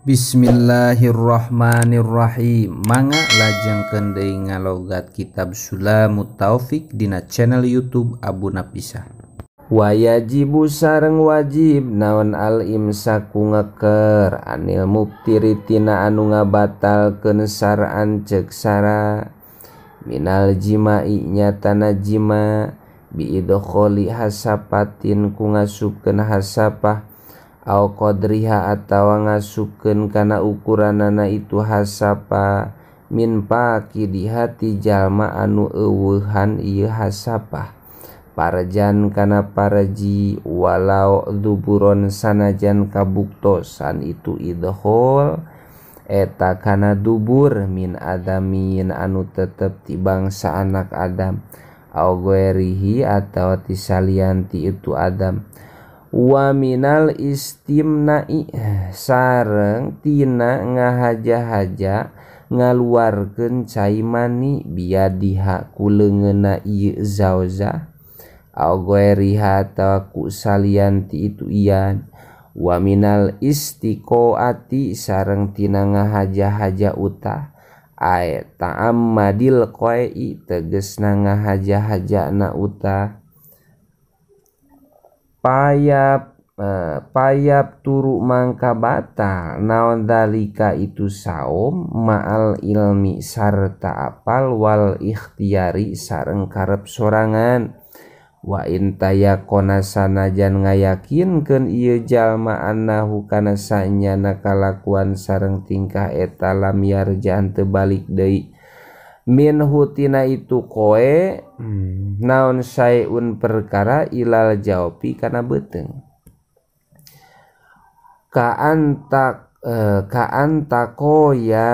Bismillahirrahmanirrahim. Mangga lajengkeun deui ngalogat kitab Sulamut Taufik dina channel YouTube Abu Napisah. Wajibu sareng wajib naon al imsaku ngeker anil mubtiri tina anu ngabatalkeun sar'an ceuk sara minal jima'i nyatana jima bi idkholi hasapatin ku ngasupkeun hasapah au qadriha atawa ngasupkeun kana ukuranana itu hasapa min paqi dihati jalma anu euweuhan ieu hasapah parjan kana parji walau duburon sanajan kabuktosan itu idkhol eta kana dubur min adamin anu tetep ti bangsa anak Adam au ghairihi atawa ti salianti itu Adam wa minal istimna'i sareng tina ngahaja-haja ngaluarkeun cai mani biadiha ku leungeunna ieu zauza au ghairiha atawa ku salianti itu ian wa minal istiqoati sareng tina ngahaja-haja utah ae ta'ammadil qai tegesna ngahaja-hajana utah payap turu mangka batal naon dalika itu saum ma'al ilmi sarta apal wal ikhtiari sareng karep sorangan wa in tayaqona sanajan ngayakinkeun ieu jalma annahu kana sanyana kalakuan sareng tingkah eta lam yarja teu balik deui minhu tina itu koe naon syai'un perkara ilal jawbi kana beuteung kaantakoya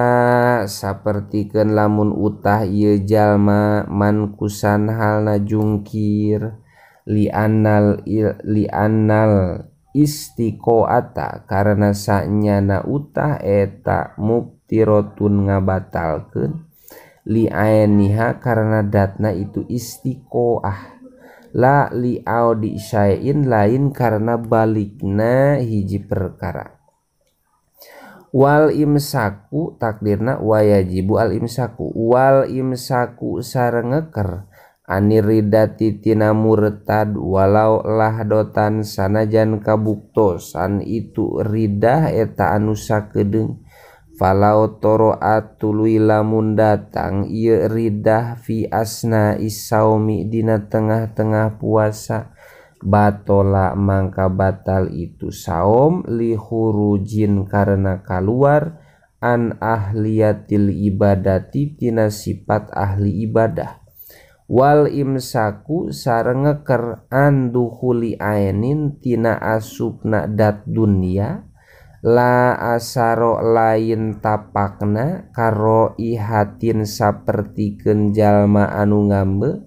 sapertikeun lamun utah ieu jalma mankusan halna jungkir li'annal istiqoata karena sanyana utah eta mubtirotun ngabatalkeun li'ainiha karena datna itu istiqoah la li'audi syai'in lain karena balikna hiji perkara wal imsaku takdirna wayajibu al imsaku wal imsaku sareng ngeker aniridati tina murtad walau lahdotan sanajan kabuktosan itu ridah eta anu sakedeung falau toroat tuluy lamun datang ieu ridah fi asna isaumi dina tengah-tengah puasa batola mangka batal itu saum li khurujin karena kaluar an ahliyatil ibadati tina sifat ahli ibadah wal imsaku sareng ngeker an dukhuli ainin tina asupna dat dunya la asaro lain tapakna karo ihatin sapertikeun jalma anu ngambe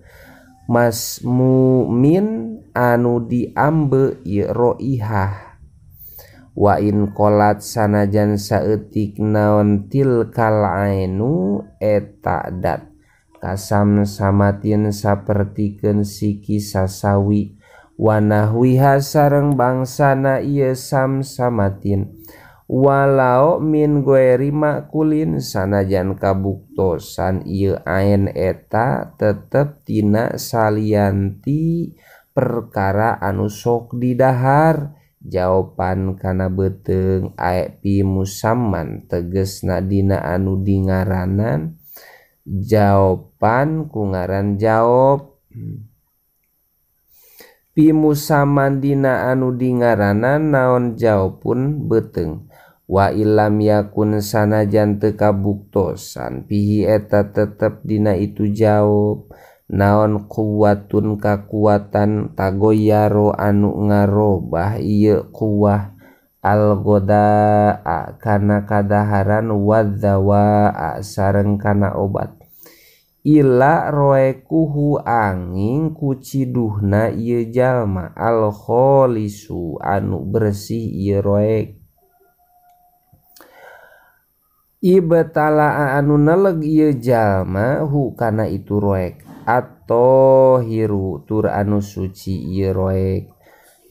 masmumin anu diambe ieu roihah wa in qolat sanajan saeutik naon tilkal ainu eta dat kasam samatin sapertikeun siki sasawi wanahwiha sareng bangsana ieu samsamatin walau min ghairi makulin sanajan kabuktosan ieu ain eta tetep tina salianti perkara anu sok didahar jawaban kana beuteung ae pi musamman tegesna dina anu dingaranan jawaban ku ngaran jawab pimusaman dina anu dingaranan naon jaupun beuteung wa illam yakun sanajan teu kabuktosan pihi eta tetep dina itu jawab naon kuwatun kakuatan tagoyaro anu ngarobah ieu kuwah algodaa kana kadaharan wadzawaa sareng kana obat ila roekuhu angin kuciduhna ieu jalma al kholisu anu bersih ieu roek ibtala anu neleg ieu jalma hu kana itu roek atau hiru tur anu suci ieu roek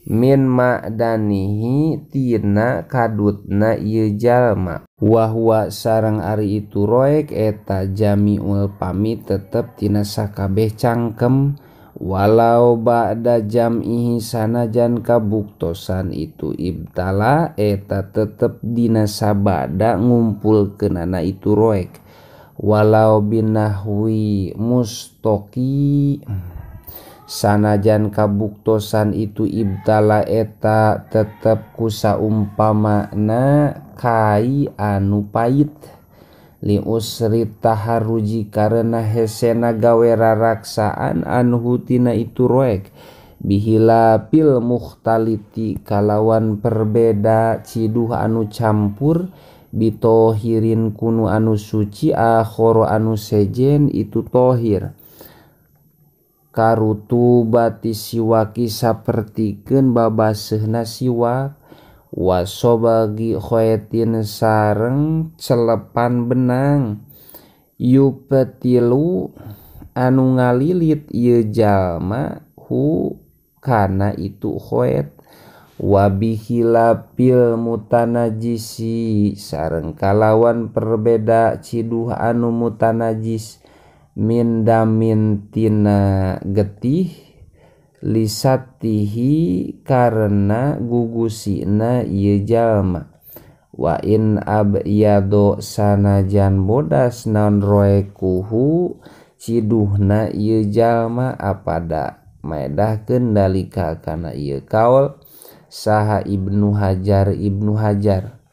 Min ma'danihi tina kadutna ieu jalma wahwa sareng ari itu roek eta jamiul pami tetep tina sakabeh cangkem walau ba'da jam'ihi sanajan kabuktosan itu ibtala eta tetep dina sabada ngumpulkeunana itu roek walau binahwi mustoki sanajan kabuktosan itu ibtala eta tetep ku saumpamana kai anu pait li usri taharuji karena hesena gawe raraksaan anhu tina itu roek bihila pil mukhtaliti kalawan perbeda ciduh anu campur bitohirin kunu anu suci akhoro anu sejen itu tohir karutu bati siwaki sapertikeun babaseuhna siwak wasobagi khoetin sareng celepan benang yupetilu anu ngalilit ieu jalma hu kana itu khoet wabihilapil mutanajisi sareng kalawan perbeda ciduh anu mutanajis min damin tina getih lisatihi karena gugusina ieu jalma wa in abyado sanajan bodas naon roekuhu ciduhna ieu jalma apada maedahkeun dalika kana ieu kaul saha Ibnu Hajar Ibnu Hajar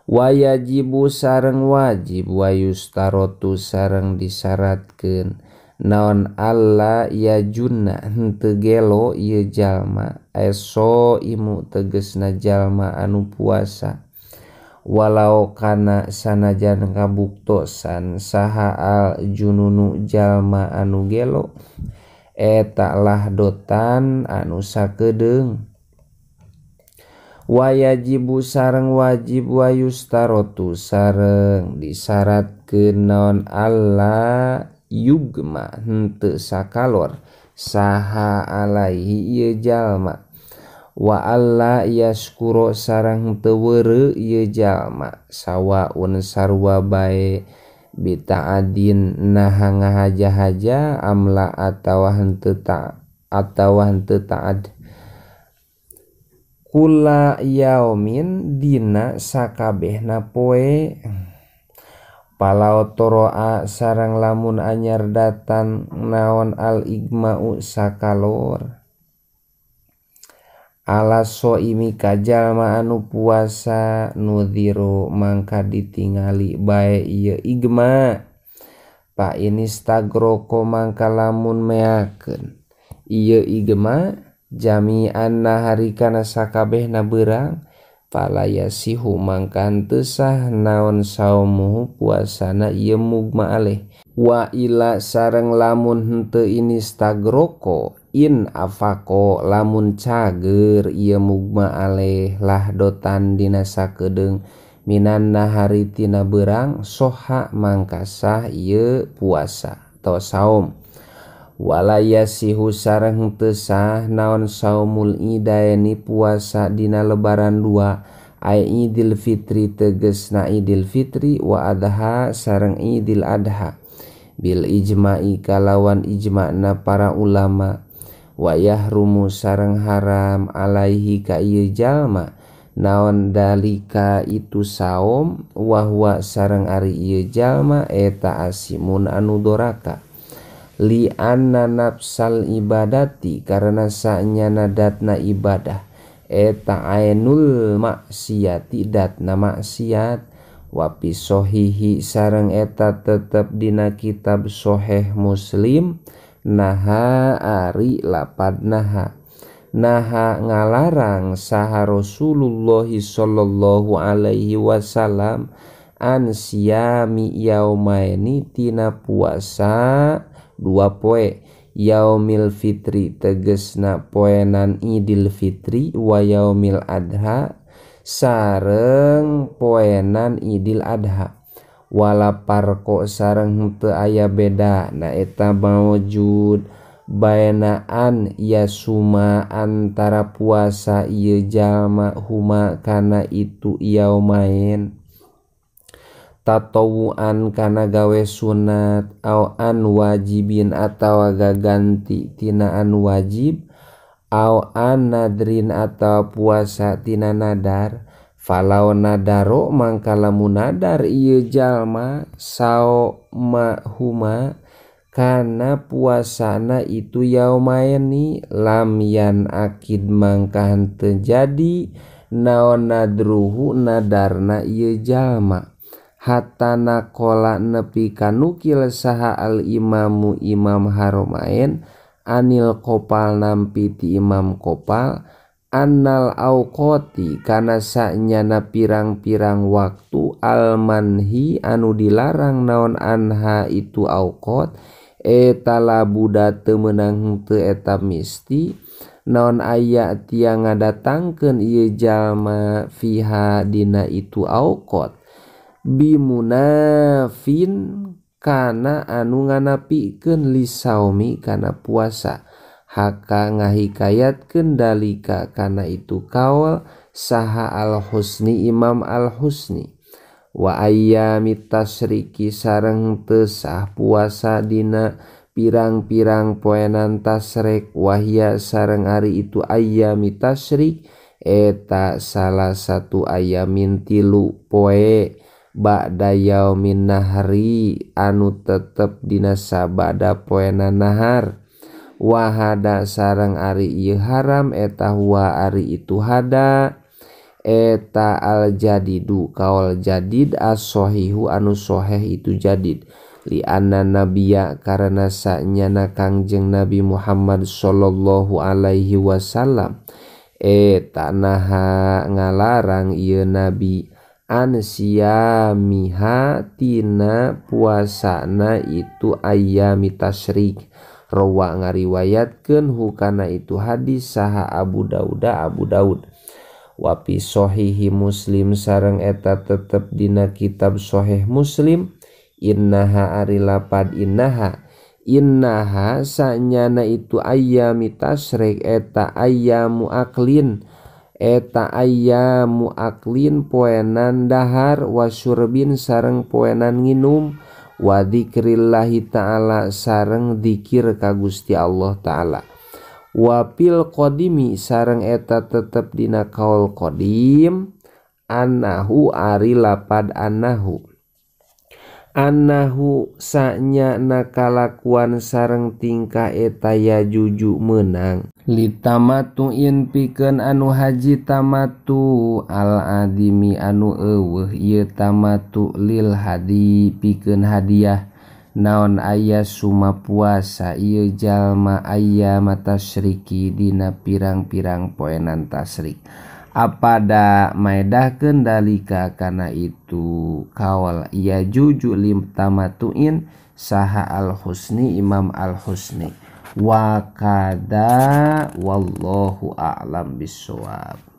wayajibu sareng wajib wayustarotu sareng disyaratkeun naon alla yajunna henteu gelo ieu jalma eso imu tegesna jalma anu puasa walau kana sanajan kabuktosan saha al jununu jalma anu gelo eta lahdotan anu sakedeung wayajibu sareng wajib wayustarotu sareng disyaratkeun naon alla yugma henteu sakalor saha alaihi ieu jalma wa alla yaskuro sareng henteu weureu ieu jalma sawaun sarua bae bita'adin naha ngahaja-haja amla atawa henteu ta atawa henteu ta'ad kula yaumin dina sakabehna poe palau toroa sareng lamun anyar datang naon al igma'u sakalor ala soimi ka jalma anu puasa nudhiru mangka ditingali bae ieu igma pa inistagroko mangka lamun meakeun ieu igma jami'an nahari kana sakabehna beurang fala yasihu mangka henteu sah naon saumuhu puasana ieu mugma aleh wa ila sareng lamun henteu inistagroko in afako lamun cager ieu mugma aleh lahdotan dina sakedeung minan nahari tina beurang soha mangka sah ieu puasa atau saum wala yasihu sareng henteu sah naon saumul idaini puasa dina lebaran dua ay idil fitri tegesna idil fitri wa adha sareng idil adha bil ijma'i kalawan ijma'na para ulama wa yahrumu sareng haram alaihi ka ieu jalma naon dalika itu saum wa huwa sareng ari ieu jalma eta asimun anu doraka li anna nafsal ibadati karena sanyana datna ibadah eta ainul maksiati datna maksiat wa fi sahihi sareng eta tetep dina kitab Sahih Muslim naha ari lapad naha naha ngalarang saha Rasulullah sallallahu alaihi wasallam an siyami yaumaini tina puasa dua poe yaumil fitri tegesna poenan idil fitri wa yaumil adha sareng poenan idil adha wala parko sareng henteu aya beda na eta mawujud Baenaan yasuma antara puasa ieu jalma huma kana itu yaumain tatawuan kana gawe sunat au an wajibin atawa gaganti tina anu wajib au an nadrin atawa puasa tina nadar. Falau nadaro mangka lamun nadar ieu jalma sauma huma kana puasana itu yaumaini lam yan akid mangka henteu jadi naon nadruhu nadarna ieu jalma hatta naqala nepi ka nukil saha al imamu imam haromain anil kopal nampi ti imam kopal annal auqati kana sanyana pirang-pirang waktu almanhi anu dilarang naon anha itu auqat eta labuda teu meunang teu eta misti naon aya tiang ngadatangkeun ieu jalma fiha dina itu auqat bimunafin kana anu nganapikeun lisaumi kana puasa haka ngahikayatkeun dalika kana itu kaul saha al-husni imam al-husni wa ayyamit tasyriki sareng teu sah puasa dina pirang-pirang poenan tasrek wahya sareng ari itu ayyamit tasyrik eta salah satu ayamin tilu poe ba'da yaumin nahri anu tetep dina sabada poenan nahar wahada sareng ari ieu haram eta huwa ari itu hada eta al jadidu kaul jadid as-sahihu anu sahih itu jadid li anna nabiyya karena sanyana Kangjeng Nabi Muhammad sallallahu alaihi wasallam eta naha ngalarang ieu nabi an siyamiha tina puasana itu ayyami tasyrik rawa ngariwayatkeun hukana itu hadis saha Abu Daud Abu Daud wa fi sahihi Muslim sareng eta tetep dina kitab Sahih Muslim innaha ari lapad innaha innaha sanyana itu ayyami tasyrik eta ayyamu aklin eta ayyamu aklin poenan dahar wasyurbin sareng poenan nginum wa dzikrillahi ta'ala sareng dzikir ka Gusti Allah ta'ala wa fil qadimi sareng eta tetep dina kaul qadim annahu ari lapad annahu annahu sanyana kalakuan sareng tingkah eta ya juju meunang litamatuin pikeun anu haji tamatu al adimi anu eueuh ieu tamatu lil hadi pikeun hadiah naon aya suma puasa ieu jalma aya matasyriki dina pirang-pirang poenan tasyrik apada maedahkeun dalika kana itu kaul ya juju limtamatuin saha al husni imam al husni wa kada wallahu a'lam bissawab.